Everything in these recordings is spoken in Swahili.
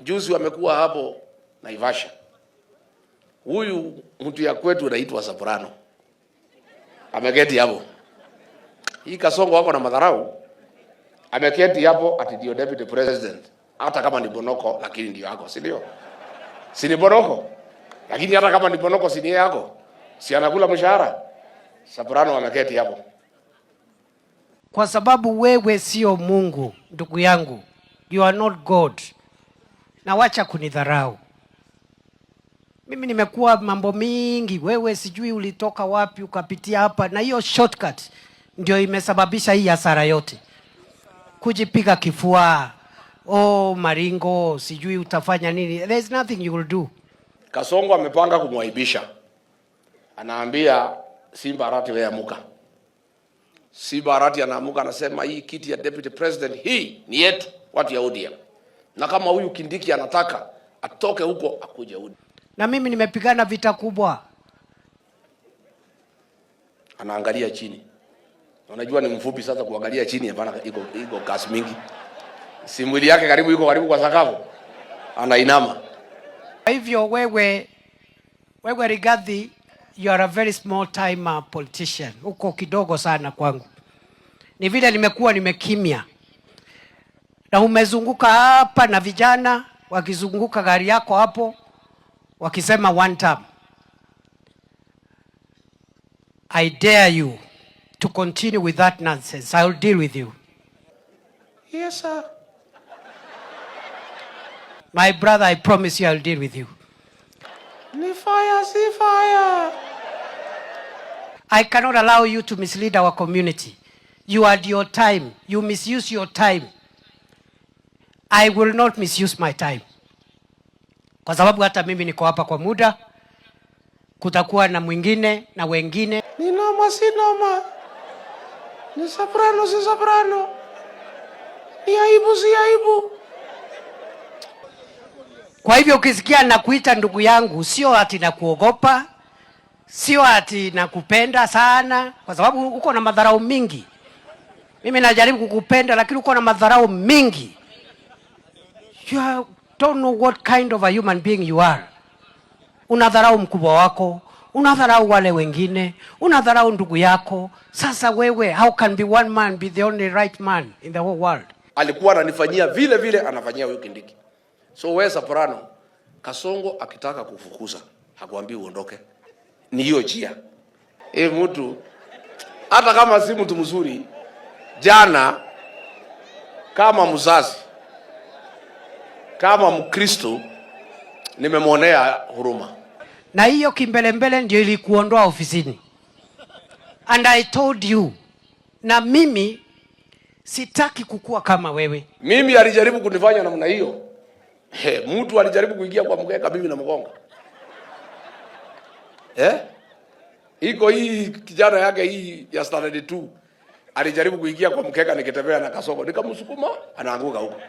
Juzi wamekuwa hapo Naivasha. Huyu mtu ya kwetu anaitwa Soprano. Ameketi hapo. Hii Kasongo wako na madharau. Ameketi hapo ati ndio deputy president. Hata kama ni Bonoko lakini ndio yako, si ndio? Si ni Bonoko? Lakini hata kama ni Bonoko si ni yako. Si anakula mshahara? Soprano ameketi hapo. Kwa sababu wewe sio Mungu, ndugu yangu. You are not God. Na wacha kunidharau. Mimi nimekuwa mambo mingi, wewe sijui ulitoka wapi ukapitia hapa, na hiyo shortcut ndio imesababisha hii hasara yote. Kujipiga kifua, oh maringo, sijui utafanya nini. There is nothing you will do. Kasongo amepanga kumwaibisha. Anaambia Simba Arati, wewe amuka. Simba Arati anaamuka anasema hii kiti ya deputy president hii ni yetu watu ya ODM. Na kama huyu Kindiki anataka atoke huko akuje ODM. Na mimi nimepigana vita kubwa. Anaangalia chini. Unajua ni mfupi sasa kuangalia chini hapana, iko kasi mingi. Si mwili yake karibu iko karibu kwa sakafu. Anainama. Kwa hivyo wewe Rigathi, you are a very small time politician. Uko kidogo sana kwangu. Ni vile nimekuwa nimekimya. Na umezunguka hapa na vijana wakizunguka gari yako hapo wakisema one term. I dare you to continue with that nonsense. I will deal with you. Yes, sir. My brother, I promise you I will deal with you. Ni fire, si fire. I cannot allow you to mislead our community. You had your time. You misuse your time. I will not misuse my time. Kwa sababu hata mimi niko hapa kwa muda, kutakuwa na mwingine na wengine. Ni noma si noma. Ni soprano si soprano. Ni aibu si aibu. Kwa hivyo ukisikia nakuita ndugu yangu, sio ati nakuogopa, sio ati nakupenda sana, kwa sababu uko na madharau mingi. Mimi najaribu kukupenda, lakini uko na madharau mingi. You don't know what kind of a human being you are. Unadharau mkubwa wako, unadharau wale wengine, unadharau ndugu yako. Sasa wewe, how can be one man be the only right man in the whole world? Alikuwa ananifanyia vile vile anafanyia huyu Kindiki. So wewe Soprano, Kasongo akitaka kufukuza, hakuambii uondoke. Ni hiyo njia. Eh, mtu hata kama si mtu mzuri, jana kama mzazi, kama Mkristo nimemwonea huruma. Na hiyo kimbelembele ndio ilikuondoa ofisini. And I told you, na mimi sitaki kukua kama wewe. Mimi alijaribu kunifanya namna hiyo. He, mtu alijaribu kuingia kwa mkeka mimi na mgonga. Eh? Iko hii kijana yake hii ya standard 2 alijaribu kuingia kwa mkeka nikitembea na Kasongo, nikamsukuma anaanguka huko.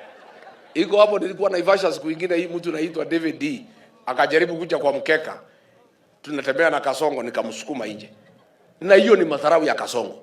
Iko hapo nilikuwa Naivasha siku nyingine, hii mtu naitwa David D akajaribu kuja kwa mkeka, tunatembea na Kasongo nikamsukuma nje. Na hiyo ni madharau ya Kasongo.